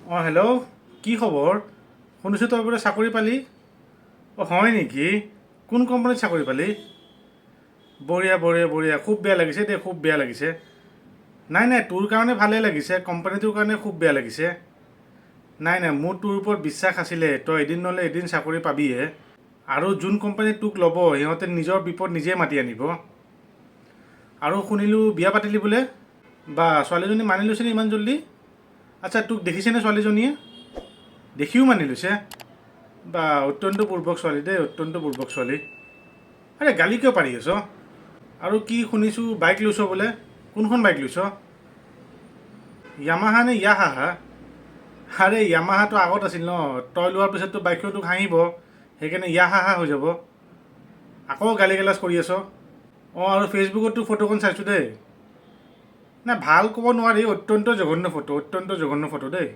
অঁ, হেল্ল', কি খবৰ? শুনিছোঁ তই বোলে চাকৰি পালি। অঁ, হয় নেকি? কোন কোম্পানীত চাকৰি পালি? বঢ়িয়া বঢ়িয়া বঢ়িয়া। খুব বেয়া লাগিছে দেই, খুব বেয়া লাগিছে। নাই নাই, তোৰ কাৰণে ভালেই লাগিছে, কোম্পানীটোৰ কাৰণে খুব বেয়া লাগিছে। নাই নাই, মোৰ তোৰ ওপৰত বিশ্বাস আছিলে, তই এদিন নহ'লে এদিন চাকৰি পাবিয়ে। আৰু যোন কোম্পানীত তোক ল'ব, সিহঁতে নিজৰ বিপদ নিজে মাতি আনিব। আৰু শুনিলোঁ বিয়া পাতিলি বোলে। বা, ছোৱালীজনী মানি লৈছেনে ইমান জল্দি? আচ্ছা, তোক দেখিছেনে ছোৱালীজনীয়ে? দেখিও মানি লৈছে? বা, অত্যন্ত বুৰ্বক ছোৱালী দেই, অত্যন্ত বুৰ্বক ছোৱালী। আৰে, গালি কিয় পাৰি আছ? আৰু কি শুনিছোঁ, বাইক লৈছ বোলে। কোনখন বাইক লৈছ? য়ামাহা নে ইয়াহাহা? আৰে, য়ামাহাটো আগত আছিল ন, তই লোৱাৰ পিছততো বাইকখন তোক হাঁহিব, সেইকাৰণে ইয়াহাহা হৈ যাব। আকৌ গালি গালাজ কৰি আছ। অঁ, আৰু ফেচবুকতো ফটোখন চাইছোঁ দেই। নাই, ভাল ক'ব নোৱাৰি, অত্যন্ত জঘন্য ফটো, অত্যন্ত জঘন্য ফটো দেই।